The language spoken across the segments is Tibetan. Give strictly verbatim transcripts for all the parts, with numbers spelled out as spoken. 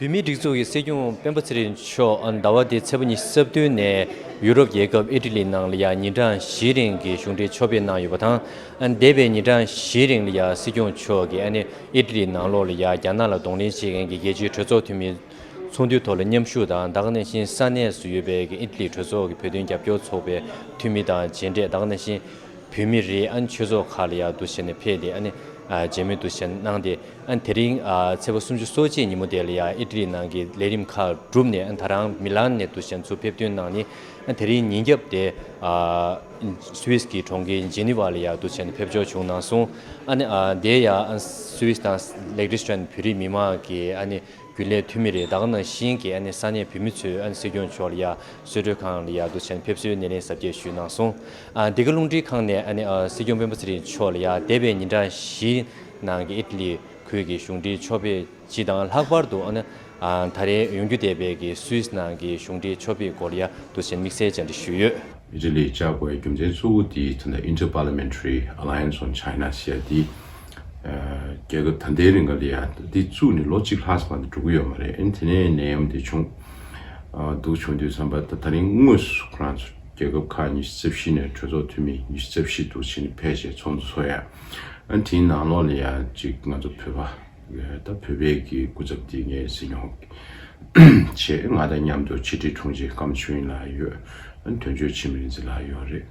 བོད་མིའི་སྒྲིག་འཛུགས་ཀྱི་སྲིད་སྐྱོང་སྤེན་པ་ཚེ་རིང་མཆོག་ཟླ་བ་འདིའི་ཚེས་པ་ཉི་ཤུ་རྩ་བདུན་ནས་ཡུ་རོབ་རྒྱལ་ཁབ་ཨི་ཊ་ལི་ནང་ལ་ཡང་ཉིན་གྲངས་བཞིའི་རིང་གི་གཞུང་འབྲེལ་ཕྱོགས་ཕེབས་གནང་ཡོད་པ་དང་། འདས་པའི་ཉིན་གྲངས་བཞིའི་རིང་ལ་ཡང་སྲིད་སྐྱོང་མཆོག་གིས་ཨ་ནི་ཨི་ཊ་ལི་ནང་ལོགས་ལ་ཡང་རྒྱ་ནག་ལ་གདོང་ལེན་བྱེད་མཁན་གྱི་རྒྱལ་སྤྱིའི་གྲོས་ཚོགས་འཐུས་མི་ཚོགས་འདུའི་ཐོག་ལ་མཉམ་ཞུགས་དང་། ད་ག་ནང་བཞིན་ས་གནས་སུ་ཡོད་པའི་ཨི་ཊ་ལིའི་གྲོས་ཚོགས་ཀྱི་བོད་དོན་རྒྱབ་སྐྱོར་ཚོགས་པའི་འཐུས་མི་དང་མཇལ་འཕྲད། ད་ག་ནང་བཞིན་བོད་མི་རིགས་ཨ་ནི་ཆོས་ཚོགས་ཁག་ལ་ཡང་འདུག་བྱས་ནས་ཕེབས་ཏེ་ཨ་ནི་ཨ་མཇལ་མོལ་འདུག་བྱས་གནང་སྟེ། ཨ་ནི་དེ་རིང་ཨ་ཚེས་པ་སུམ་ཅུ་སོ་གཅིག་ཉིན་མོ་དེ་ལ་ཡང་ཨི་ཊ་ལི་ནང་གི་ལས་རིམ་ཁག་གྲུབ་ནས། ཨ་ནི་ད་རང་མི་ལན་ནས་འདུག་བྱས་ནས་ཚུར་ཕེབས་ཐོན་གནང་ནས། ཨ་ནི་དེ་རིང་ཉིན་རྒྱབ་དེ་ཨ་སུད་སི་གི་གྲོང་ཁྱེར་ཇི་ནི་ཝ་ལ་ཡང་འདུག་བྱས་ནས་ཕེབས་འབྱོར་བྱུང་གནང་སོང་། ཨ་ནི་ཨ་དེ་ཡང་ཨ་སུད་སི་དང་ལིག་ཊེན་སི་ཊེན་བོད་རིགས་མི་མང་གི་ཨ་ནི་རྒྱུན་ལས་འཐུས་མི་རེད། ད་ག་ནང་བཞིན་གྱི་ཨ་ནི་ས་གནས་བོད་མི་ཚོས་ཨ་ནི་སྲིད་སྐྱོང་མཆོག་ལ་ཡ་གསོལ་མགྲོན་ཁང་ལ་ཡ་འདུག་བྱས་ནས་ཕེབས་བསུའི་སྣེ་ལེན་གཟབ་རྒྱས་ཞུས་གནང་སོང་། ཨ་འདི་ག་རླུང་འཕྲིན་ཁང་ནས་ཨ་ནི་ཨ་སྲིད་སྐྱོང་སྤེན་པ་ཚེ་རིང་མཆོག་ལ་ཡ་འདས་པའི་ཉིན་གྲངས་བཞིའི་ནང་གི་ཨི་ཊ་ལི་ཁུལ་གྱི་གཞུང་འབྲེལ་ཕྱོགས་ཕེབས་སྤྱི་དང་ལྷག་པར་དུ་ཨ་ནི་ཨ་ད་རེས་ཡོང་རྒྱུ་བསྡད་པའི་གི་སུད་སི་ནང་གི་གཞུང་འབྲེལ་ཕྱོགས་ཕེབས་སྐོར་ལ་ཡ་འདུག་བྱས་ནས་དམིགས་བསལ་བཅར་འདྲི་ཞུས་ཡོད། ཨི་ཊ་ལི་བཅར་དགོས་པའི་རྒྱུ་མཚན་གཙོ་བོ་དེ་ད་ལྟ་Inter-Parliamentary Alliance on China ཟེར་ཡ་དེ། ཨ་རྒྱལ་ཁབ་ད་ལྟའི་རིང་ག་ལ་ཡ་འདི་བཙུགས་ནས་ལོ་གཅིག་ལྷག་ཙམ་མ་གཏོགས་འགྲོ་གི་ཡོད་མ་རེད། ཨ་ནི་དེ་ནས་ནད་ཡམས་དེ་བྱུང་། ཨ་འདུག་བྱུང་དུས་ཙམ་པ་ད་ད་རིང་དངོས་སུ་ཁོ་རང་ཚོ་རྒྱལ་ཁབ་ཁག་ཉི་ཤུ་རྩ་བཞི་ནས་གྲོས་ཚོགས་འཐུས་མི་ཉི་ཤུ་རྩ་བཞི་འདུག་བྱས་ནས་ཕེབས་བྱས་ཚོགས་འདུ་ཚོགས་ཡ། ཨ་ནི་དེའི་ནང་ལོགས་ལ་ཡ་ཅིག་ང་ཚོ་བོད་པ། ད་བོད་པའི་གི་སྐུ་ཚབ་དེ་ངའི་སྲིད་སྐྱོང་བྱས། ང་དང་མཉམ་དུ་ཕྱི་དྲིལ་དྲུང་ཆེ་ཀམ་ཆུན་ལགས་ཡོད། དོན་གཅོད་འཆི་མེད་རིག་འཛིན་ལགས་ཡོད་རེད།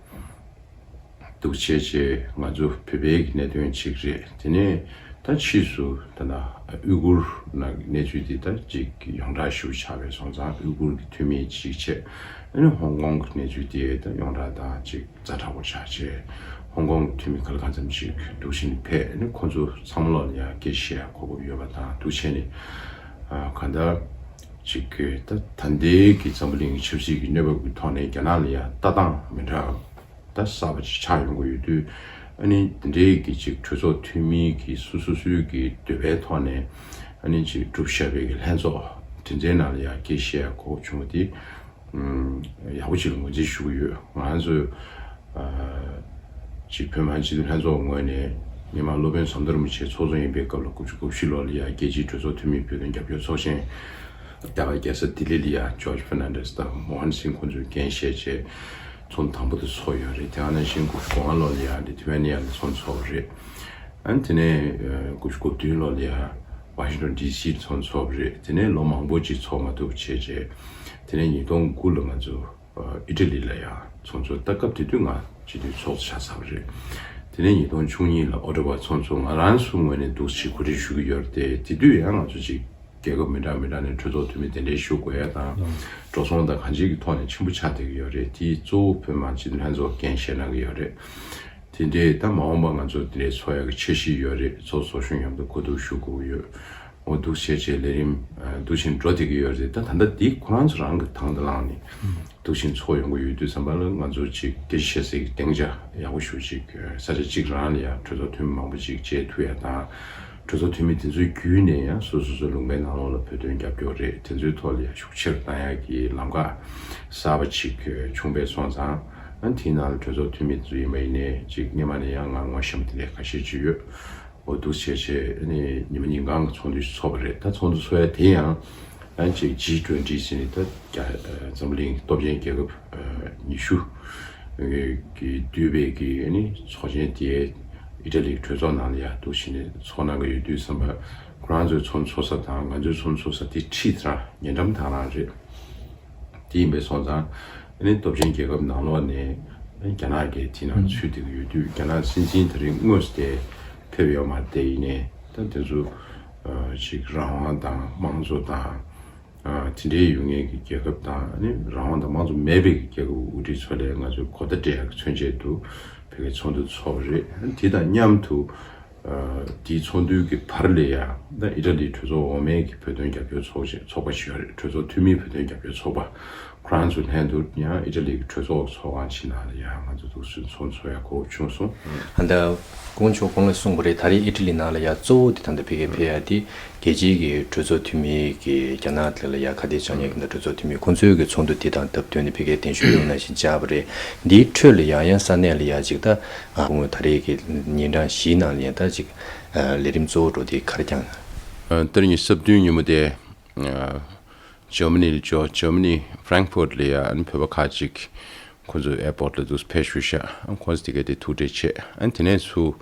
འདུག་བྱས་བྱས་ང་ཚོ་བོད་པའི་གི་གནད་དོན་གཅིག་རེད། དེ་ནས་ད་ཕྱིས་སུ་ད་ལྟ་ཨུ་གུར་ནང་གི་གནས་ཚུལ་དེ་ད་ཅིག་ཡོངས་གྲགས་ཞེ་པོ་ཆགས་པའི་སོང་ཙང་ཨུ་གུར་གི་འཐུས་མི་གཅིག་བྱས། ཨ་ནི་ཧོང་ཀོང་གི་གནས་ཚུལ་དེ་ད་ཡོངས་གྲགས་དང་ཅིག་ཛ་དྲག་པོ་ཆགས་བྱས། ཧོང་ཀོང་འཐུས་མི་ག་ལ་གང་འཚམ་ཞིག་འདུག་བྱས་ནས་ཕེབས། ཨ་ནི་ཁོ་ཚོ་ཚང་མ་ལོག་ལ་ཡང་སྐད་ཆ་བཤད་ཡ་གོ་སྐབས་ཡོད་པ་དང་འདུག་བྱས་ནས། ཨ་གང་ལྟར་ཅིག་གི་ད་ད་ལྟའི་གི་འཛམ་བུ་གླིང་གི་ཆབ་སྲིད་ཀྱི་གནས་བབ་ཀྱི་ཐོག་ནས་རྒྱ་ནག་ལ་ཡང་ལྟ་སྟངས་མི་འདྲ་ད་གསར་པ་ཅིག་ཆགས་ཡོང་གི་ཡོད་དུས། ཨ་ནི་དེ་འདྲའི་གི་ཅིག་གྲོས་ཚོགས་འཐུས་མི་གི་སོ་སོ་སོའི་གི་འདོད་པའི་ཐོག་ནས་ཨ་ནི་ཅིག་གྲུབ་བཞག་པའི་གི་ལྷན་ཚོགས་དེ་འདྲའི་ནང་ལ་ཡང་སྐད་ཆ་བཤད་ཡ་གོ་སྐབས་བྱུང་བ་དེ། ཡག་པོ་ཅིག་ལ་ངོས་འཛིན་ཞུ་གི་ཡོད། ང་ཚོས་ཅིག་བོད་མི་མང་སྤྱི་འཐུས་ལྷན་ཚོགས་ངོས་ནས་སྔོན་མ་སློབ་དཔོན་ཟམ་གདོང་རིན་པོ་ཆེ་ཚོགས་གཙོ་ཡིན་པའི་སྐབས་ལ་དགུ་བཅུ་གོ་བཞི་ལོ་ལ་ཡ་རྒྱལ་སྤྱིའི་གྲོས་ཚོགས་འཐུས་མིའི་བོད་དོན་རྒྱབ་སྐྱོར་ཚོགས་ཆེན་རྒྱ་གར་རྒྱལ་ས་ལྡི་ལི་ལ་ཡ་ཇོརྗ་ཕར་ནན་ཌེས་དང་མོ་ཧན་སིང་ཁོང་ཚོས་འགན་བཞེས་བྱས་ཚོགས་འདུ་དང་པོ་དེ་ཚོགས་ཡོད་རེད། དེ་ནང་བཞིན་དགུ་བཅུ་གོ་ལྔ་ལོ་ལ་ཡ་ལི་ཐུ་ཝེ་ནི་ཡ་ལ་ཚོགས་འདུ་ཚོགས་པ་རེད། ཨ་ནི་དེ་ནས་དགུ་བཅུ་གོ་བདུན་ལོ་ལ་ཡ་ཝ་ཤིང་ཊོན་ཌི་སི་ལ་ཚོགས་འདུ་ཚོགས་པ་རེད། དེ་ནས་ལོ་མང་པོ་ཅིག་ཚོགས་མ་ཐུབ་བྱས་བྱས། དེ་ནས་ཉིས་སྟོང་དགུ་ལ་ང་ཚོ་ཨི་ཊ་ལི་ལ་ཡང་ཚོགས་འདུ་ཚོགས། ད་སྐབས་དེ་དུས་ང་སྤྱི་འཐུས་ཚོགས་གཙོ་ཆགས་ཚར་བ་རེད། དེ་ནས་ཉིས་སྟོང་བཅུ་གཉིས་ལ་ཨོ་ཊ་ཝ་ཚོགས་འདུ་ཚོགས། ང་རང་ཚོའི་ངོས་ནས་འདུག་སེ་གོ་སྒྲིག་ཞུ་གི་ཡོད་རེད་དེ། དེ་དུས་ཡང་ང་ཚོ་ཅིག་རྒྱལ་ཁབ་མི་འདྲ་མི་འདྲ་ནས་གྲོས་ཚོགས་འཐུས་མི་གདན་འདྲེན་ཞུ་དགོས་ཡ་དང་། འགྲོ་སོང་དང་གང་ཅིའི་ཐོག་ནས་ཆེན་པོ་ཆགས་བསྡད་ཀྱི་ཡོད་རེད། དེ་གཙོ་བོ་བོད་མི་མང་སྤྱི་འཐུས་ལྷན་ཚོགས་འགན་བཞེས་གནང་གི་ཡོད་རེད། དེ་འདྲས་ད་མ་འོངས་པ་ང་ཚོ་དེ་འདྲས་ཚོགས་ཡག་གི་འཆར་གཞི་ཡོད་རེད། ཚོགས་གཙོ་གཞོན་མཉམ་དུ་གོ་བསྡུར་ཞུ་དགོས་ཀྱི་ཡོད། འོ་འདུག་བྱས་བྱས་ལས་རིམ་འདུག་བྱས་འགྲོ་བསྡད་ཀྱི་ཡོད་རེད། ད་ད་ལྟ་འདི་ཁོ་རང་ཚོ་རང་གི་དང་དུ་བླངས་ནས་འདུག་བྱས་ཚོགས་ཡོང་གི་ཡོད་དུས་ཙམ་པ་ལ་ང་ཚོ་ཅིག་སྐད་ཆ་བཤད་སའི་སྡིངས་ཆ་ཡག་པོ་ཞེ་པོ་ཅིག་ས་ཆ་གཅིག་རང་ལ་ཡང་གྲོས་ཚོགས་འཐུས་མི་མང་པོ་ཅིག་མཇལ་ཐུབ་ཡ་དང་། གྲོས་ཚོགས་འཐུས་མི་དེ་ཚོའི་བརྒྱུད་ནས་ཡང་སོ་སོ་སོ་ལུང་པའི་ནང་ལོགས་ལ་བོད་དོན་རྒྱབ་སྐྱོར་རེད། དེ་ཚོའི་ཐོག་ལ་ཡང་ཤུགས་ཆེ་རུ་བཏང་ཡག་གི་ལམ་ཁ་གསར་པ་ཅིག་བྱུང་བས་སོང་ཙང་། ཨ་དེའི་ནང་ལ་གྲོས་ཚོགས་འཐུས་མི་དེ་ཚོ་ཡིན་པ་ཡིན་ནའི་ཅིག་སྔོན་མ་ནས་ཡང་ང་ངོ་ཤེས་པ་དེ་འདྲ་ཁ་ཤས་ཅིག་ཡོད། འོ་འདུག་བྱས་བྱས་ཨ་ནི་ཉི་མ་ཉིན་གང་གི་ཚོགས་འདུ་ཞིག་ཚོགས་པ་རེད། ད་ཚོགས་འདུ་ཚོགས་ཡ་དེ་ཡང་ཨ་ཅིག་ཇི་ཊུ་ཝེན་ཊི་ཟེར་ནས་ད་རྒྱ་འཛམ་བུ་གླིང་སྟོབས་ཆེན་རྒྱལ་ཁབ་ཉི་ཤུ་གི་འདུས་པའི་གི་ཨ་ནི་ཚོགས་ཆེན་དེ་ཨི་ཊ་ལིའི་གྲོས་ཚོགས་ནང་ལ་ཡ་འདུག་བྱས་ནས་ཚོགས་གནང་གི་ཡོད་དུས་ཙམ་པ། ཁོ་རང་ཚོའི་ཚོགས་འདུ་ཚོགས་ས་དང་ང་ཚོའི་ཚོགས་འདུ་ཚོགས་ས་དེ་འཁྲིས་དེ་རང་ཉེ་འགྲམ་དེ་རང་རེད། དེ་ཡིན་པས་སོང་ཙང་ཨ་ནི་སྟོབས་ཆེན་རྒྱལ་ཁབ་ནང་ལོགས་ནས་རྒྱ་ནག་གིས་དེ་ནང་ཚུད་བསྡད་ཀྱི་ཡོད་དུས། རྒྱ་ནག་སྲིད་འཛིན་དེ་རིང་དངོས་སུ་དེ་ཕེབས་ཡོད་མ་རེད་དེ། ཡིན་ནའི་ད་དེ་ཚོ་ཅིག་རང་དབང་དང་དམངས་གཙོ་དང་དེ་འདྲའི་ཡོད་མཁན་གྱི་རྒྱལ་ཁབ་དང་། ཨ་ནི་རང་དབང་དང་དམངས་གཙོ་མེད་པའི་རྒྱལ་ཁབ་དབུ་ཁྲིད་ཚོ་ལ་ང་ཚོས་གོ་བརྡ་སྤྲད་ཡག་གི་མཚོན་བྱེད་དུ་བོད་ཀྱི་ཚོགས་འདུ་ཚོགས་པ་རེད། དེ་དང་མཉམ་དུ་དེའི་ཚོགས་འདུའི་གི་བར་ལ་ཡང་ད་ཨི་ཊ་ལིའི་གྲོས་ཚོགས་འོག་མའི་གི་བོད་དོན་རྒྱབ་སྐྱོར་ཚོགས་ཆེན་ཚོགས་པ་ཞིག་ཡོད་རེད། གྲོས་ཚོགས་འཐུས་མིའི་བོད་དོན་རྒྱབ་སྐྱོར་ཚོགས་པ། ཁོ་རང་ཚོའི་ལྷན་དུ་ཡང་ཨི་ཊ་ལིའི་གི་གྲོས་ཚོགས་ཚོགས་ཁང་ཞིག་ནང་ལ་ཡང་ང་ཚོ་འདུག་སེ་ཚོགས་འདུ་ཚོགས་ཡག་གོ་སྐབས་བྱུང་སོང་། ཨ་ད་སྐུ་ངོ་མཆོག་གོང་ལ་གསུངས་པ་རེད། ད་རེས་ཨི་ཊ་ལི་ནང་ལ་ཡང་གཙོ་བོ་དེ་ད་ལྟ་ཕ་གིར་ཕེབས་ཡ་དེ་རྒྱལ་སྤྱིའི་གི་གྲོས་ཚོགས་འཐུས་མི་གི་རྒྱ་ནག་དེ་ལ་ཡང་ཁ་གཏད་གཅོག་མཁན་གྱི་གྲོས་ཚོགས་འཐུས་མི་ཁོང་ཚོའི་གི་ཚོགས་འདུ་དེ་དང་སྟབས་བསྟུན་ནས་ཕ་གིར་གདན་ཞུ་ཡོང་ནང་བཞིན་བཅར་བ་རེད། འདིའི་ཁྲོད་ལ་ཡང་ཡང་ས་གནས་ལ་ཡང་ཅིག་ད་སྐུ་ངོ་ད་རེས་ཀྱི་ཉིན་གྲངས་བཞིའི་ནང་ལ་ཡང་ད་ཅིག་ལས་རིམ་གཙོ་བོ་འགྲོ་དེ་ག་རེ་བསྐྱངས། ཨ་ད་རེས་ཉི་ཤུ་རྩ་བདུན་ཉིན་མོ་དེ། ཨ་ཇར་མ་ནི་ལ་འབྱོར། ཇར་མ་ནི་ཧྥ་རན་ཁི་ཕུར་ལ་ཡ་ཨ་ནི་བོད་པ་ཁག་ཅིག་ཁོ་ཚོའི་ཨེར་པོར་ལ་འདུག་ཕེབས་ཞུ་ཤག་ཨ་ཁོ་ཚོ་དེ་ག་དེ་ཐུག་འཕྲད་བྱས། ཨ་དེ་ནས་ཚུར་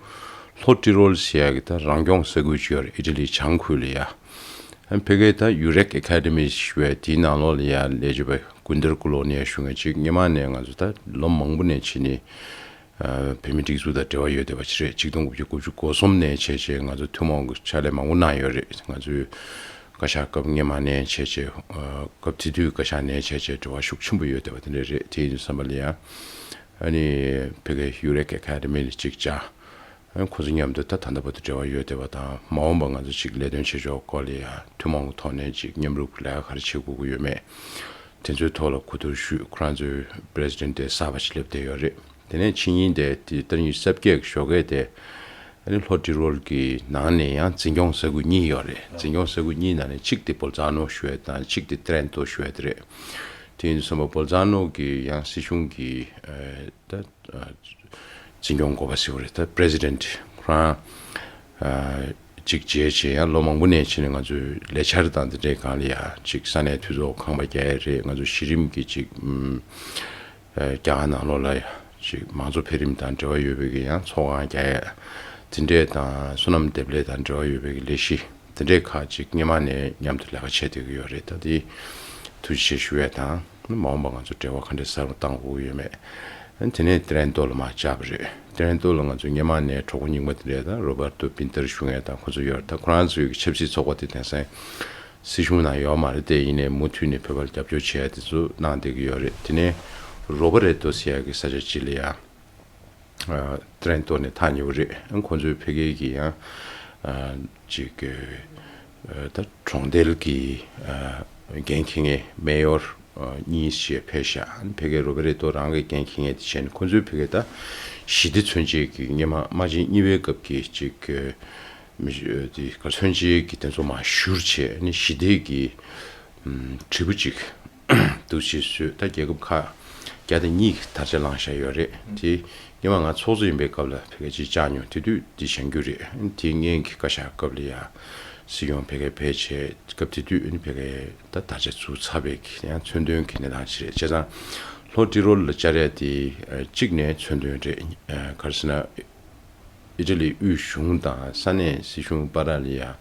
ལྷོ་ཏི་རོལ་ཟེར་ཡ་གི་ད་རང་སྐྱོང་ས་ཁུལ་ཅིག་ཡོད་རེད། ཨི་ཊ་ལིའི་བྱང་ཁུལ་ལ་ཡ། ཨ་ཕ་གིའི་ད་ཡུ་རེག་ཨེ་ཁ་ཌི་མི་ཞུ་བའི་དེའི་ནང་ལོགས་ལ་ཡ་ལས་བྱེད་པ་གུན་ཏར་ཀུ་ལོ་ནི་ཡ་ཞུ་མཁན་ཅིག་སྔོན་མ་ནས་ང་ཚོ་ད་ལོ་མང་པོ་ནས་ཕྱིན་ནས་ཨ་བོད་མི་སྒྲིག་འཛུགས་དང་འབྲེལ་བ་ཡོད་བསྡད་པ་ཅིག་རེད། ཆིག་སྟོང་དགུ་བརྒྱ་དགུ་བཅུ་གོ་གསུམ་ནས་བྱས་བྱས་ང་ཚོ་ཐུན་མོང་གི་ཕྱག་ལས་མང་པོ་གནང་ཡོད་རེད། ང་ཚོའི་བཀའ་ཤག་སྐབས་སྔོན་མ་ནས་བྱས་བྱས་ཨ་སྐབས་དེ་དུས་བཀའ་ཤག་ནས་བྱས་བྱས་འབྲེལ་བ་ཤུགས་ཆེན་པོ་ཡོད་བསྡད་པ་དེ་འདྲ་རེད། དེ་ཡིན་དུས་ཙམ་པ་ལ་ཡ་ཨ་ནི་ཕ་གིའི་ཡུ་རེག་ཨེ་ཁ་ཌི་མི་ལ་ཅིག་བཅར། ཁོ་ཚོ་མཉམ་དུ་ད་ད་ལྟ་བར་དུ་འབྲེལ་བ་ཡོད་བསྡད་པ་དང་། མ་འོངས་པ་ང་ཚོ་ཅིག་ལས་དོན་བྱེད་ཕྱོགས་སྐོར་ལ་ཡང་ཐུན་མོང་གི་ཐོག་ནས་ཅིག་མཉམ་རུབ་ཀྱི་ལས་ཀ་ག་རེ་བྱེད་དགོས་ཀྱི་ཡོད་མེད་དེ་ཚོའི་ཐོག་ལ་གོ་བསྡུར་ཞུས། ཁོ་རང་ཚོའི་པི་རེ་སི་ཌེན་ཊི་དེ་གསར་པ་ཞིག་སླེབས་བསྡད་ཡོད་རེད། དེ་ནས་ཕྱི་ཉིན་དེ་དེ་ཏ་རིག་ཉི་ཤུ་རྩ་བརྒྱད་ཀྱི་ཞོགས་ཀས་དེ་ཨ་ནི་ལྷོ་ཏི་རོལ་གྱི་ནང་ནས་ཡང་འཛིན་སྐྱོང་ས་ཁུལ་གཉིས་ཡོད་རེད། འཛིན་སྐྱོང་ས་ཁུལ་གཉིས་ནང་ནས་གཅིག་དེ་བོལ་ཙཱ་ནོ་ཞུ་ཡས་དང་གཅིག་དེ་ཏྲེན་ཏོ་ཞུ་ཡས་དེ་རེད། དེ་ཡིན་དུས་ཙམ་པ་བོལ་ཙཱ་ནོ་གི་ཡང་སྲིད་གཞུང་གི་ཨ་ད། འཛིན་སྐྱོང་འགོ་པ་ཟེར་བ་རེད། ད་པི་རེ་སི་ཌེན་ཊི་ཁོ་རང་ཨ་ཅིག་བྱས་བྱས་ཡང་ལོ་མང་པོ་ནས་ཕྱིན་ནས་ང་ཚོའི་ལས་འཆར་དང་འདི་འདྲའི་སྒང་ལ་ཡ་ཅིག་ས་གནས་འཐུས་ཚོགས་ཁང་པ་རྒྱག་ཡ་རེད། ང་ཚོ་གཞི་རིམ་གྱི་ཅིག་ཨམ་ཨ་རྒྱ་གར་ནང་ལོགས་ལ་ཡ་ཅིག་མང་གཙོ་འཕེལ་རིམ་དང་འབྲེལ་བ་ཡོད་པའི་གི་ཡང་ཚོགས་ཁང་རྒྱག་ཡ་དེ་འདྲས་དང་། སོ་ནམ་འདེབས་ལས་དང་འབྲེལ་བ་ཡོད་པའི་གི་ལས་གཞི་དེ་འདྲས་ཁག་ཅིག་སྔོན་མ་ནས་མཉམ་དུ་ལས་ཀ་བྱེད་བསྡད་ཀྱི་ཡོད་རེད། ད་དེ་ཐུགས་རྗེ་ཆེ་ཞུ་ཡས་དང་། མ་འོངས་པ་ང་ཚོ་འབྲེལ་བ་ག་འདྲས་གསར་པ་བཏང་དགོས་ཀྱི་ཡོད་མེད། དེ་ནས་ཏྲེན་ཏོ་ལ་མར་བཅར་བ་རེད། ཏྲེན་ཏོ་ལ་ང་ཚོ་སྔོན་མ་ནས་གྲོགས་པོ་རྙིང་པ་དེ་འདྲས་དང་། རོ་བར་ཏོ་པིན་ཏར་ཞུ་མཁན་དང་ཁོ་ཚོ་ཡོད་རེད། ད་ཁོ་རང་ཚོའི་གི་ཆབ་སྲིད་ཚོགས་པ་དེ་དེང་སང་སྲིད་གཞུང་ནང་ཡོད་མ་རེད་དེ། ཡིན་ནའི་མུ་མཐུད་ནས་བོད་པར་རྒྱབ་སྐྱོར་བྱེད་ཡ་དེ་ཚོ་གནང་བསྡད་ཀྱི་ཡོད་རེད། དེ་ནས་རོ་བ་རེ་ཏོ་ཟེར་ཡ་གི་ས་ཆ་ཅིག་ལ་ཡ། ཨ་ཏྲེན་ཏོ་ནས་ཐག་ཉེ་བོ་རེད། ཁོང་ཚོའི་ཕ་གི་གི་ཡང་ཨ་ཅིག་ཨ་ད་གྲོང་རྡལ་གྱི་ཨ་འགན་འཁྱེར་མཁན་མེ་ཡོར་ཨ་གཉིས་ཞེས་ཕེབས་ཤག་ཕ་གི་རོ་བེ་རེ་ཏོ་རང་གི་འགན་འཁྱེར་མཁན་དེ་བྱས་ནས་ཁོང་ཚོའི་ཕ་གི་ད་ཞི་བདེ་མཚོན་བྱེད་ཀྱི་སྔོན་མ་དམག་ཆེན་གཉིས་པའི་སྐབས་ཀྱི་ཅིག་ཨ་མི་དེ་ག་མཚོན་བྱེད་ཀྱི་དེ་ཚོ་མར་བཞུར་བྱས་ནས་ཞི་བདེ་གི་ཨམ་དྲིལ་བུ་གཅིག་འདུག་སེ་བཟོས། ད་རྒྱལ་ཁབ་ཁག་བརྒྱ་དང་གཉིས་ཀྱི་དར་ཆ་བསླངས་བཞག་ཡོད་རེད། དེ་སྔོན་མ་ང་ཚོགས་གཙོ་ཡིན་པའི་སྐབས་ལ་ཕ་གི་ཅིག་བཅར་མྱོང་། དེ་དུས་འདི་བཞེངས་རྒྱུ་རེད། དེ་སྔོན་གྱི་བཀའ་ཤག་སྐབས་ལ་ཡ་སྲིད་སྐྱོང་ཕ་གིར་ཕེབས་བྱས། སྐབས་དེ་དུས་ཨ་ནི་ཕ་གིར་ད་དར་ཆ་ཚུགས་ཚར་བའི་ཡང་མཚོན་དོན་གྱི་གནས་སྟངས་ཤིག་རེད། བྱས་ཙང་ལྷོ་ཏི་རོལ་ལ་བཅར་ཡ་དེ་གཅིག་ནས་མཚོན་དོན་རེད། ག་རེ་ཟེར་ན། ཨི་ཊ་ལིའི་དབུས་གཞུང་དང་ས་གནས་སྲིད་གཞུང་བར་ལ་ཡང་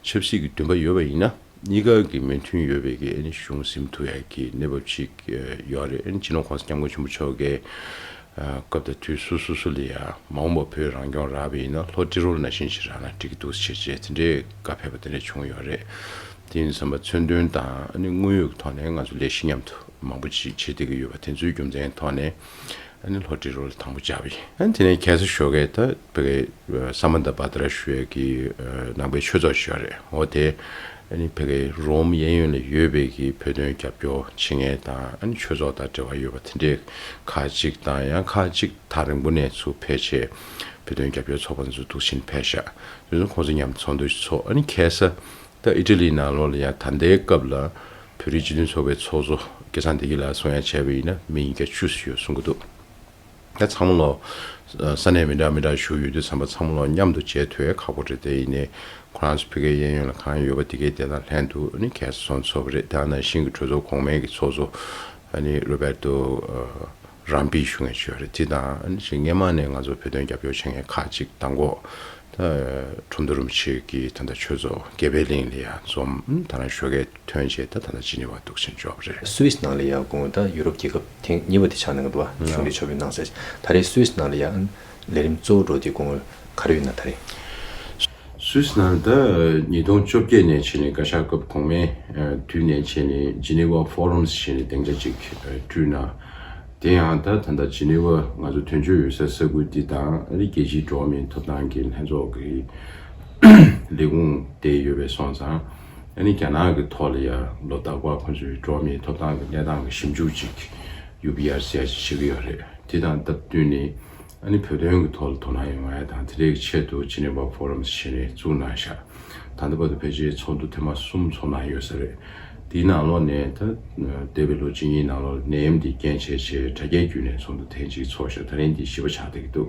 ཆབ་སྲིད་ཀྱི་འདུན་པ་ཡོད་པ་ཡིན་ན། གཉིས་ཀ་གི་མོས་མཐུན་ཡོད་པའི་གི་ཨ་ནི་གཞུང་ཟིན་ཐུབ་ཡ་གི་གནས་བབ་ཅིག་ཡོད་རེད། ཨ་ནི་སྤྱི་ནོར་༸གོང་ས་༸སྐྱབས་མགོན་ཆེན་པོ་མཆོག་གིས་སྐབས་དང་དུས་སུ་སུ་སུ་ལ་ཡང་མ་འོངས་པ་བོད་རང་སྐྱོང་རག་པ་ཡིན་ན་ལྷོ་ཏི་རོལ་ནང་བཞིན་ཞིག་རག་ན་འགྲིག་གི་འདུག་ཟེར་བྱས་དེ་འདྲའི་བཀའ་ཕེབས་པ་དེ་འདྲ་བྱུང་ཡོད་རེད། དེ་ཡིན་ཙམ་པ་མཚོན་དོན་དང་ཨ་ནི་དངོས་ཡོད་ཀྱི་ཐོག་ནས་ང་ཚོ་ལས་གཞི་མཉམ་དུ་མང་པོ་ཅིག་བྱེད་བསྡད་ཀྱི་ཡོད་པ་དེ་ཚོའི་རྒྱུ་མཚན་ཐོག་ནས། ཨ་ནི་ལྷོ་ཏི་རོལ་དང་པོ་བཅར་བ་ཡིན། ཨ་ནི་དེ་ནས་ཁ་སང་ཞོགས་ཀས་ད་ཕ་གི་ས་མནྟ་བྷ་དྲ་ཞུ་ཡས་ཀྱི་ནང་པའི་ཆོས་ཚོགས་ཤིག་ཡོད་རེད། འོ་དེ་ཨ་ནི་ཕ་གི་རོམ་གཡས་གཡོན་ལ་ཡོད་པའི་གི་བོད་དོན་རྒྱབ་སྐྱོར་བྱེད་མཁན་དང་། ཨ་ནི་ཆོས་ཚོགས་དང་འབྲེལ་བ་ཡོད་པ་དེ་འདྲའི་ཁག་ཅིག་དང་། ཡང་ཁག་ཅིག་ཐག་རིང་པོ་ནས་ཚུར་ཕེབས་བྱས་བོད་དོན་རྒྱབ་སྐྱོར་ཚོགས་པ་ཚོ་འདུག་སེ་ཕེབས་ཤག་དེ་ཚོ་ཁོང་ཚོ་མཉམ་དུ་ཚོགས་འདུ་ཞིག་ཚོགས། ཨ་ནི་ཁ་སང་ད་ཨི་ཊ་ལི་ནང་ལོགས་ལ་ཡང་ད་ལྟའི་སྐབས་ལ་བོད་རིགས་སྤྱི་མཐུན་ཚོགས་པའི་ཚོགས་གཙོ་སྐལ་བཟང་བདེ་སྐྱིད་ལགས་གསུང་ཡ་བྱས་པ་ཡིན་ན་མི་ཉིས་བརྒྱ་བཅུ་ཙམ་ཡོད་གསུང་གི་འདུག་ད་ཚང་མ་ལོ་ས་གནས་མི་འདྲ་མི་འདྲ་བཞུགས་ཡོད་དུས་ཙམ་པ་ཚང་མ་ལོ་མཉམ་དུ་མཇལ་ཐུབ་ཡ་ཁག་པོ་རེད། དེ་ཡིན་ནའི་ཁོ་རང་ཚོ་ཕ་གིའི་གཡས་གཡོན་ལ་གང་ཡོད་པ་དེ་གའི་དེ་དང་ལྷན་དུ་ཨ་ནི་ཁ་སང་ཚོགས་པ་རེད། དེ་ནང་བཞིན་གྱི་གྲོས་ཚོགས་གོང་མའི་གི་ཚོགས་གཙོ་ཨ་ནི་རོ་བེར་ཏོ་རམ་པི་ཞུ་མཁན་ཞིག་ཡོད་རེད། དེ་དང་ཨ་ནི་སྔོན་མ་ནས་ང་ཚོ་བོད་དོན་རྒྱབ་སྐྱོར་བྱེད་མཁན་ཁག་ཅིག་དང་པོ་ད་ཁྲོམ་མདོ་རིན་པོ་ཆེ་གི་ད་ལྟ་ཆོས་ཚོགས་དགེ་འཕེལ་གླིང་ལ་ཡ་འཛོམས། ད་ནང་ཞོགས་ཀས་ཐོན་རྗེས་ད་ད་ལྟ་ཇི་ནི་ཝ་འདུག་སེ་འབྱོར་བ་རེད། སུད་སི་ནང་ལ་ཡ་དགོངས་ད་ཡུ་རོབ་རྒྱལ་ཁབ་ཐེངས་གཉིས་པ་དེ་ཆགས་གནང་གི་འདུག་བ། གཞུང་འབྲེལ་ཕྱོགས་ཕེབས་གནང་ས། ད་རེས་སུད་སི་ནང་ལ་ཡ་ལས་རིམ་གཙོ་བོ་འགྲོ་དེ་དགོངས་ག་རེ་ཡོད་ན་ད་རེས། སུད་སི་ནང་ད་ཉིས་སྟོང་བཅོ་བརྒྱད་ནས་བྱས་ནས་བཀའ་ཤག་སྐབས་གོང་མའི་དུས་ནས་བྱས་ནས་ཇི་ནི་ཝ་ཕོ་རམ་ཟེར་ནས་སྡིངས་ཆ་ཅིག་བསྐྲུན་གནང་། དེ་ཡང་ད་ད་ལྟ་ཇི་ནི་ཝ་ང་ཚོ་དོན་གཅོད་ཡོད་སའི་ས་ཁུལ་འདི་དང་ཨ་ནི་རྒྱལ་སྤྱིའི་འགྲོ་བ་མིའི་ཐོབ་ཐང་གི་ལྷན་ཚོགས་ཀྱི་ལས་ཁུངས་དེ་ཡོད་པའི་སོང་ཙང་། ཨ་ནི་རྒྱ་ནག་གི་ཐོག་ལ་ཡ་ལོ་རྟག་པར་ཁོ་ཚོའི་འགྲོ་བ་མིའི་ཐོབ་ཐང་གི་གནས་སྟངས་ཀྱི་ཞིབ་འཇུག་ཅིག་ཡུ་པི་ཨར་སི་ཟེར་ཡ་ཅིག་བྱེད་ཀྱི་ཡོད་རེད། དེ་དང་སྟབས་བསྟུན་ནས་ཨ་ནི་བོད་དོན་གྱི་ཐོག་ལ་དོ་སྣང་ཡོང་བ་དང་། དེ་འདྲའི་ཆེད་དུ་ཇི་ནི་ཝ་ཕོ་རམ་ཟེར་ནས་བཙུགས་གནང་ཤག་ད་ལྟ་བར་དུ་ཕལ་ཆེར་ཚོགས་འདུ་ཐེངས་མ་གསུམ་ཚོགས་གནང་ཡོད་ས་རེད། དེའི་ནང་ལོགས་ནས་ད་འདས་པའི་ལོ་གཅིག་གཉིས་ནང་ལོགས་ནད་ཡམས་འདི་རྐྱེན་བྱས་བྱས་དྲ་རྒྱའི་བརྒྱུད་ནས་ཚོགས་འདུ་ཐེངས་གཅིག་ཚོགས་ཤག་ད་རིང་འདི་བཞི་པ་ཆགས་བསྡད་ཀྱི་འདུག་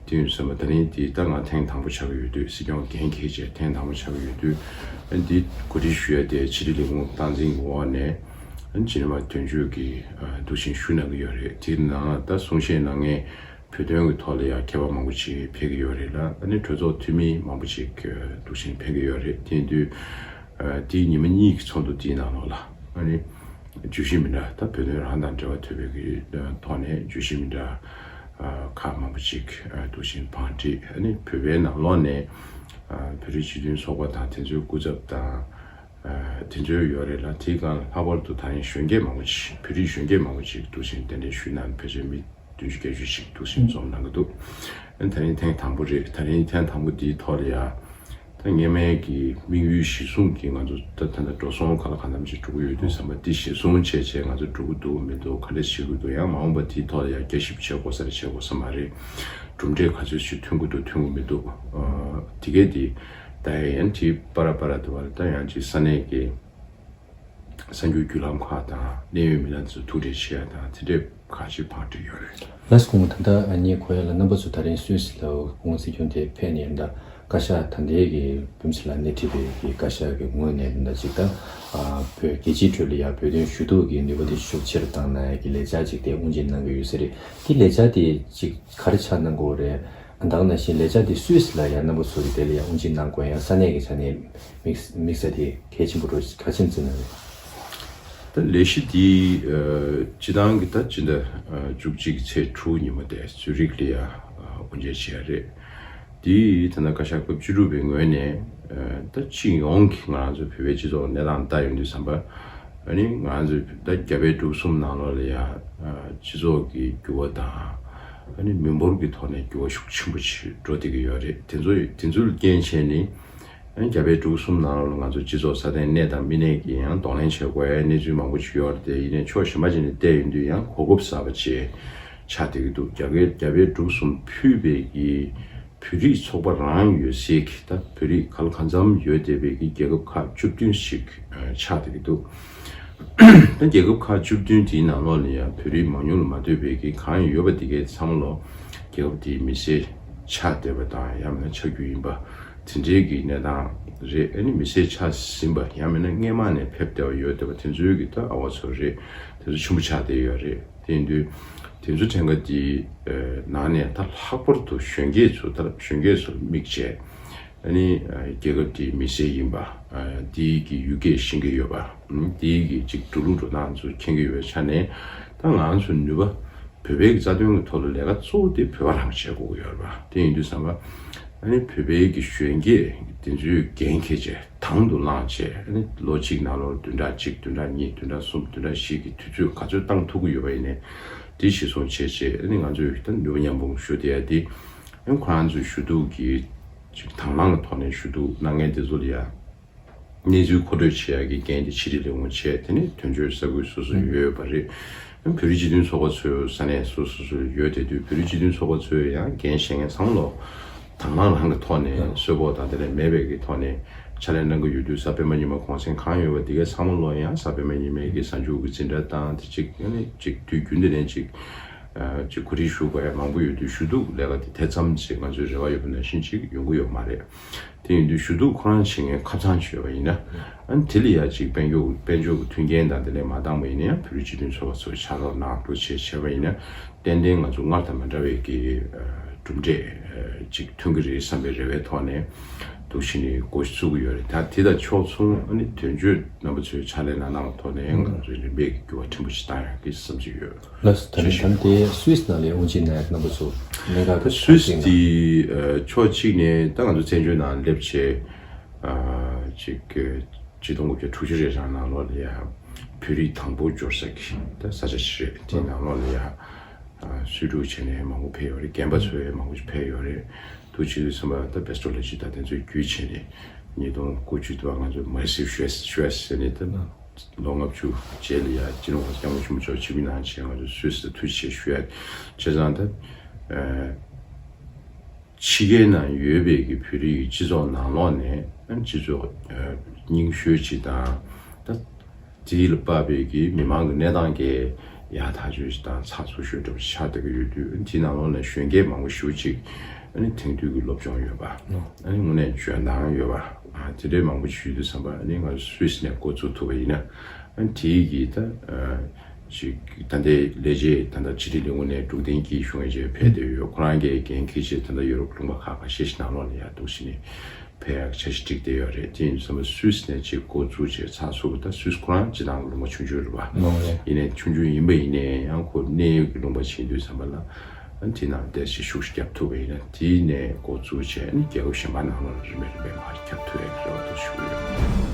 དེ་ཡིན་ཙང་ད་རིང་འདི་ད་ང་ཐེངས་དང་པོ་ཆགས་ཀྱི་ཡོད་དུས། སྲིད་སྐྱོང་འགན་འཁྱེར་བྱས་ཐེངས་དང་པོ་ཆགས་ཀྱི་ཡོད་དུས། འདི་གོ་སྒྲིག་ཞུ་ཡ་དེ་ཕྱི་དྲིལ་ལས་ཁུངས་སྟངས་འཛིན་གྱི་འོག་ནས་ཕྱི་ནས་མ་དོན་གཅོད་ཀྱི་འདུག་བཞིན་ཞུ་གནང་གི་ཡོད་རེད། དེ་ནང་ད་གསུང་བཤད་གནང་མཁན་བོད་དོན་གྱི་ཐོག་ལ་ཡང་མཁས་པ་མང་པོ་ཅིག་ཕེབས་ཀྱི་ཡོད་རེད་ལ། ཨ་ནི་གྲོས་ཚོགས་འཐུས་མི་མང་པོ་ཅིག་འདུག་བཞིན་ཕེབས་ཀྱི་ཡོད་རེད། དེ་ཡིན་དུས་དེའི་ཉི་མ་གཉིས་ཀྱི་ཚོགས་འདུ་དེའི་ནང་ལོགས་ལ་ཨ་ནི་བརྗོད་གཞི་མི་འདྲ། ད་བོད་དོན་རང་དང་འབྲེལ་བ་ཐོབ་པའི་གི་ཐོག་ནས་བརྗོད་གཞི་མི་འདྲ་ཁག་མང་པོ་ཅིག་འདུག་བཞིན་བང་སྒྲིག་ཨ་ནི་བོད་པའི་ནང་ལོགས་ནས་བོད་རིགས་སྤྱི་མཐུན་ཚོགས་པ་དང་དེ་ཚོའི་སྐུ་ཚབ་དང་། དེ་ཚོ་ཡོད་རེད་ལ། དེའི་སྒང་ལྷག་པར་དུ་ད་རིང་གཞོན་སྐྱེས་མང་པོ་ཅིག་བོད་རིགས་གཞོན་སྐྱེས་མང་པོ་ཅིག་འདུག་བཞིན་གདན་འདྲེན་ཞུས་གནང་། ཕལ་ཆེར་མི་བདུན་ཅུ་བརྒྱད་ཅུ་ཅིག་འདུག་བཞིན་འཛོམས་གནང་གི་འདུག་ཨ་ནི་ད་རིང་ཐེངས་དང་པོ་རེད། ད་རིང་ཐེངས་དང་པོ་འདིའི་ཐོག་ལ་ཡ་ད་སྔོན་མའི་གི་དམིགས་ཡུལ་གཞིར་བཟུང་གིས་ང་ཚོ་ད་ད་ལྟ་འགྲོ་སོང་ག་ལ་གང་འཚམ་ཅིག་འགྲོ་གི་ཡོད་དུས་ཙམ་པ། འདི་གཞིར་བཟུང་བྱས་བྱས་ང་ཚོ་འགྲོ་གི་འདུག་མི་འདུག་ག་འདྲ་བྱེད་དགོས་འདུག་ཡང་མ་འོངས་པ་དེའི་ཐོག་ལ་ཡ་བརྒྱ་ཞིབ་བྱེད་དགོས་ས་རེད། བྱེད་དགོས་ས་མ་རེད། གྲུབ་འབྲས་ག་ཚོད་ཅིག་ཐོན་གྱི་འདུག་ཐོན་གྱི་མི་འདུག་ཨ་དེ་གས་དེ་ད་ཡང་དེ་པ་ར་པ་ར་དུ་བ་ད་ཡང་ཅིག་ས་གནས་ཀྱི་གསར་འགྱུར་བརྒྱུད་ལམ་ཁག་དང་གནད་ཡོད་མི་སྣ་ཚོ་ཐུག་འཕྲད་བྱེད་ཡ་དང་དེ་འདྲས་ཁག་ཅིག་བང་སྒྲིག་ཡོད་རེད། ལགས་སོ། སྐུ་ངོ། ད་ལྟ་ངས་གོ་ཡ་ལ་རྣམ་པ་ཚོ་ད་རིང་སུད་སི་ལ་སྐུ་ངོ་སྲིད་སྐྱོང་དེ་ཕེབས་ནས་ད་བཀའ་ཤག་ད་ལྟའི་གི་བུམ་སི་ལ་སྣེ་ཁྲིད་པའི་གི་བཀའ་ཤག་གི་ངོས་ནས་ད་ཅིག་ད་ཨ་བོད་རྒྱལ་སྤྱིའི་ཁྲོད་ལ་ཡ་བོད་དོན་ཞུ་གཏུག་གི་ནུས་པ་དེ་ཤུགས་ཆེ་རུ་བཏང་གནང་ཡ་གི་ལས་འཆར་ཅིག་དེ་དབུ་འབྱེད་གནང་གི་ཡོད་ས་རེད། དེ་ལས་འཆར་དེ་ཅིག་ག་རེ་ཆགས་གནང་དགོས་རེད། ད་ག་ནང་བཞིན་ལས་འཆར་དེ་སུད་སི་ལ་ཡང་རྣམ་པ་ཚོ་གི་དེ་ལ་ཡང་དབུ་འབྱེད་གནང་དགོས་ཡང་ས་གནས་ཀྱི་ཆ་ནས་དམིགས་དམིགས་ས་དེ་གལ་ཆེན་པོ་འགྲོ་གལ་ཆེན་བརྩི་གནང་རེད། ད་ལས་གཞི་དེ་ཨ་སྤྱི་བཏང་གི་ད་སྤྱི་ཟླ་ཨ་བཅུ་གཅིག་ཚེས་དྲུག་ཉིན་མོ་དེ་ཙུ་རིག་ལ་ཡ་ཨ་དབུ་འབྱེད་བྱས་རེད། དེ་ད་ལྟ་བཀའ་ཤག་སྐབས་བཅུ་དྲུག་པའི་ངོས་ནས་ཨ་ད་སྤྱི་ཡོངས་ཀྱི་ང་རང་ཚོ་བོད་པའི་སྤྱི་ཚོགས་གནས་སྟངས་ལྟ་ཡོང་དུས་ཙམ་པ། ཨ་ནི་ང་ཚོས་ད་རྒྱ་བལ་འབྲུག་གསུམ་ནང་ལོགས་ལ་ཡ་ཨ་སྤྱི་ཚོགས་ཀྱི་འགྱུར་བ་དང་། ཨ་ནི་མི་འབོར་གྱི་ཐོག་ནས་འགྱུར་བ་ཤུགས་ཆེན་པོ་ཞིག་འགྲོ་བསྡད་ཀྱི་ཡོད་རེད། དེ་ཚོ་དེ་ཚོ་ལ་རྐྱེན་བྱས་ནས་ཨ་ནི་རྒྱ་བལ་འབྲུག་གསུམ་ནང་ལོགས་ལ་ང་ཚོ་སྤྱི་ཚོགས་སྲ་བརྟན་གནས་དང་མི་གནས་ཀྱི་ཡང་གདོང་ལེན་བྱེད་དགོས་ཡ་གནས་ཚུལ་མང་པོ་ཞིག་ཡོད་རེད་དེ། ཡིན་ནའི་ཕྱོགས་གཞན་པ་ཅིག་ནས་བལྟས་ཡོང་དུས་ཡང་གོ་སྐབས་གསར་པ་ཅིག་ཆགས་བསྡད་ཀྱི་འདུག་རྒྱ་བལ་རྒྱ་བལ་འབྲུག་གསུམ་ཕུད་པའི་གི་བོད་རིགས་ཚོགས་པ་རང་ཡོད་སའི་གི་ད་བོད་རིགས་ག་ལ་གང་འཚམ་ཡོད་བསྡད་པའི་གི་རྒྱལ་ཁབ་ཁག་བཅུ་བདུན་ཞིག་ཨ་ཆགས་བསྡད་ཀྱི་འདུག་ད་རྒྱལ་ཁབ་ཁག་བཅུ་བདུན་དེའི་ནང་ལོགས་ལ་ཡང་བོད་རིགས་མང་ཉུང་ལ་མ་ལྟོས་པའི་གི་གང་ཡོད་པ་དེ་གའི་ཚང་མ་ལོ་རྒྱལ་ཁབ་དེའི་མི་སེར་ཆགས་བསྡད་པ་དང་ཡང་མིན་ན་ཆགས་རྒྱུ་ཡིན་པ་དེ་འདྲའི་གི་གནས་སྟངས་རེད། ཨ་ནི་མི་སེར་ཆགས་ཟིན་པ་ཡང་མིན་ན་སྔས་མ་ནས་ཕེབས་བསྡད་པ་ཡོད་བསྡད་པ་དེ་ཚོའི་གི་ད་ཨ་བ་ཚོ་རེད། དེ་ཚོ་ཆེན་པོ་ཆགས་བསྡད་ཡོད་རེད། དེ་ཡིན་དུས་དེ་ཚོ་ཕྲན་ཁ་དེའི་ནང་ནས་ད་ལྷག་པར་དུ་གཞོན་སྐྱེས་ཚོ་ད་གཞོན་སྐྱེས་ཚོར་དམིགས་བྱས་ཨ་ནི་རྒྱལ་ཁབ་དེའི་མི་སེར་ཡིན་པ། དེའི་གི་ཡུལ་སྐད་ཤེས་ཀྱི་ཡོད་པ། དེའི་གི་ཅིག་འགྲོ་ལུགས་འགྲོ་སྟངས་ཚོ་མཁྱེན་གྱི་ཡོད་པའི་ཆ་ནས་ད་ང་ཚོ་ནུས་པ་བོད་པའི་གི་རྩ་དོན་གྱི་ཐོག་ལ་ལས་ཀ་གཙོ་བོ་དེ་བོད་པ་རང་བྱེད་དགོས་ཀྱི་ཡོད་རེད་པ། དེ་ཡིན་དུས་ཙམ་པ་ཨ་ནི་བོད་པའི་གི་གཞོན་སྐྱེས་དེ་ཚོའི་འགན་འཁྱེར་བྱས། དང་དུ་བླངས་བྱས་ཨ་ནི་ལོ་གཅིག་ནང་ལོགས་བདུན་ཕྲག་གཅིག་བདུན་ཕྲག་གཉིས་བདུན་ཕྲག་གསུམ་བདུན་ཕྲག་བཞི་གི་དུས་ཚོད་ག་ཚོད་བཏང་ཐུབ་ཀྱི་ཡོད་པ་ཡིན་ནའི་དེ་གཞིར་བཟུང་བྱས་བྱས་ཨ་ནི་ང་ཚོས་ད་ནུས་པ་མཉམ་སྤུངས་ཞུ་བསྡད་ཡ་དེ་ཨ་ནི་ཁོ་རང་ཚོའི་ཞུ་གཏུག་གི་ཅིག་དང་བླངས་ཀྱི་ཐོག་ནས་ཞུ་གཏུག་གནང་མཁན་དེ་ཚོ་ལ་ཡ་གནས་ཚུལ་མཁོ་སྤྲོད་བྱེད་ཡ་གི་འགན་དེ་ཕྱི་དྲིལ་ལས་ཁུངས་བྱས། དེ་ནས་དོན་གཅོད་ས་ཁུལ་སོ་སོ་ཡོད་པ་རེད། བོད་རིགས་སྤྱི་མཐུན་ཚོགས་པ་ཚོའི་ས་གནས་སོ་སོ་སོ་ཡོད་དེ་དུས་བོད་རིགས་སྤྱི་མཐུན་ཚོགས་པ་ཚོས་ཡང་འགན་བཞེས་མཁན་ཚང་མ་ལོ་དང་བླངས་རང་གི་ཐོག་ནས་གསོལ་ཕོགས་དང་དེ་ལས་མེད་པའི་གི་ཐོག་ནས་ཕྱག་ལས་གནང་གི་ཡོད་དུས་གཟའ་སྤེན་པ་ཉི་མ་གུང་སེང་གང་ཡོད་པ་དེ་གའི་ཚང་མ་ལོ་ཡང་གཟའ་སྤེན་པ་ཉི་མའི་གི་གཟའ་མཇུག་གི་འཛིན་གྲྭ་དང་དེ་གཅིག་ཨ་ནི་གཅིག་དུས་རྒྱུན་དེ་ནས་གཅིག་ཨ་གཅིག་གོ་སྒྲིག་ཞུ་དགོས་ཡ་མང་པོ་ཡོད་དུས་ཞུ་གཏུག་ལས་ཀ་དེ་དེ་ཙམ་ཞིག་ང་ཚོའི་རེ་བ་ཡོད་པ་ནང་བཞིན་ཅིག་ཡོང་གི་ཡོད་མ་རེད། དེ་ཡིན་དུས་ཞུ་གཏུག་ཁོ་རང་བྱེད་མཁན་ཁ་ཚང་ཅིག་ཡོད་པ་ཡིན་ན། ཨ་ནི་དེ་ལ་ཡ་ཅིག་དཔལ་འབྱོར་དཔལ་འབྱོར་གྱི་མཐུན་རྐྱེན་དང་དེ་ལས་མ་འདང་བ་ཡིན་ན་ཡང་བོད་རིགས་སྤྱི་མཐུན་ཚོགས་པ་ཚོ་ཕྱག་རོགས་གནང་འགྲོ་བྱེད་བྱས་པ་ཡིན་ན་ཏན་ཏན་ང་ཚོ་སྔར་དང་མ་འདྲ་བའི་གི་གྲུབ་འབྲས་ཅིག་ཐོན་གྱི་རེད་བསམ་པའི་རེ་བའི་ཐོག་ནས་འདུག་བཞིན་ནས་འགོ་ཚུགས་ཀྱི་ཡོད་རེད། ད་དེ་དང་ཕྱོགས་མཚུངས་ཨ་ནི་དོན་གཅོད་རྣམ་པ་ཚོའི་ཕྱག་ལས་གནང་སྟངས་ཐོག་ནས་ང་ཚོའི་རིམ་པས་ཀྱི་འགྱུར་བ་ཕྲན་བུ་ཞིག་བཏང་ཡག་གི་བསམ་གྱི་ཡོད། ལགས་སོ། ད་ནི་ད་ལྟའི་སུད་སི་ནང་ལ་དབུ་འབྱེད་གནང་ཡག་རྣམ་པ་ཚོ་གནད་འགག་གི་སུད་སི་དེ་ཕྱོགས་གཅིག་ནས་ད་ང་ཚོ་བཙན་བྱོལ་ནང་སླེབས་བྱས་ཅིག་ཆིག་སྟོང་དགུ་བརྒྱ་དྲུག་ཅུ་རེ་གྲངས་ནང་ལོགས་ལ་ཡ་བོད་རིགས་དང་པོ་འབྱོར་ས་གི་ད་ས་ཆ་ཞིག་རེད། དེའི་ནང་ལོགས་ལ་ཡ་སུས་ཀྲུའུ་བྱས་ནས་མང་པོ་ཕེབས་ཡོད་རེད། རྒན་པ་ཚོ་ཡང་མང་པོ་ཞིག་ཕེབས་ཡོད་རེད། དུ་ཆིག་སྟོང་ཚན་པ་ད་བེ་སི་ཊོ་ལོ་ཇི་ད་དེ་ཚོའི་བརྒྱུད་བྱས་ནས་ཉིས་སྟོང་དགུ་བཅུ་དུ་བ་ང་ཚོ་མ་སི་ཤུ་ཨེ་སི་ཤུ་ཨེ་སི་ཟེར་ནས་ད་ལོ་ལྔ་བཅུ་རྗེས་ལ་ཡ་སྤྱི་ནོར་གོང་ས་སྐྱབས་མགོན་ཆེན་པོ་མཆོག་ཆིབས་བསྒྱུར་གནང་བྱས་ང་ཚོ་སུད་སི་ཐུགས་རྗེ་ཆེ་ཞུ་ཡ། བྱས་ཙང་ད་ཕྱི་རྒྱལ་ནང་ཡོད་པའི་གི་བོད་རིགས་ཀྱི་སྤྱི་ཚོགས་ནང་ལོགས་ནས་སྤྱི་ཚོགས་རྙིང་ཤོས་ཅིག་དང་ད་དེ་ལ་དཔག་པའི་གི་མི་མང་གི་གནས་སྟངས་ཀྱི་ ཡག་ཐག་ཆོད་ཅིག་དང་ཚགས་ཚུད་ཤོས་འདྲ་པོ་ཆགས་བསྡད་ཀྱི་ཡོད་དུས། དེའི་ནང་ལོགས་ནས་གཞོན་སྐྱེས་མང་པོ་ཞེ་པོ་ཅིག་ཨ་ནི་དེང་དུས་ཀྱི་སློབ་སྦྱོང་ཡོད་པ། ཨ་ནི་དངོས་གནས་འཇོན་ཐང་ཡོད་པ། ཨ་དེ་འདྲའི་མང་པོ་ཞིག་ཡོད་དུས་ཙམ་པ། ཨ་ནི་ང་ཚོ་སུད་སི་ནས་འགོ་བཙུགས་ཐུབ་པ་ཡིན་ན། ཨ་ནི་དེའི་གི་ད་ཨ་ཅིག་ད་ལྟའི་ལས་བྱེད་ད་ལྟ་ཕྱི་དྲིལ་ལས་ཁུངས་ནས་འབྲུག་བསྟན་སྐྱིད་ཞུ་མཁན་ཅིག་ཕེབས་བསྡད་ཡོད། ཁོ་རང་གིས་འགན་འཁྱེར་བྱས་ད་ལྟ་ཡོ་རོབ་ལུང་པ་ཁག་ཁ་ཤས་ཤིག་ནང་ལོགས་ནས་ཡར་འདུག་སེ་ནས་ཕེབས་ཡག་འཆར་གཞི་བསྒྲིགས་བསྡད་ཡོད་རེད། དེ་ཡིན་དུས་ཙམ་པ་སུད་སི་ནས་ཅིག་འགོ་བཙུགས་བྱས་ཚགས་ཚུད་པོ། ད་སུད་སི་ཁོ་རང་སྤྱིར་བཏང་ལུང་པ་ཆུང་ཆུང་རེད་པ། ཨོ་རེད། ཡིན་ནའི་ཆུང་ཆུང་ཡིན་པ་ཡིན་ནའི་ཡང་ཁོ་གནས་ཡུལ་གྱི་ལུང་པ་ཆེ་དུས་ཙམ་པ་ལ། ཨ་དེ་ནང་བསྡད་ཤིག་ཤུགས་ཤིག་བརྒྱབ་ཐུབ་པ་ཡིན་ན། དེ་ནས་འགོ་བཙུགས་བྱས་ནི་རྒྱལ་ཁབ་གཞན་པ་ནང་ལོགས་ལ་རིམ་པས་རིམ་པས་མར་ཁྱབ་ཐུབ་ཡག་གི་རེ་བ་འདུག་ཞུ་གི་ཡོད།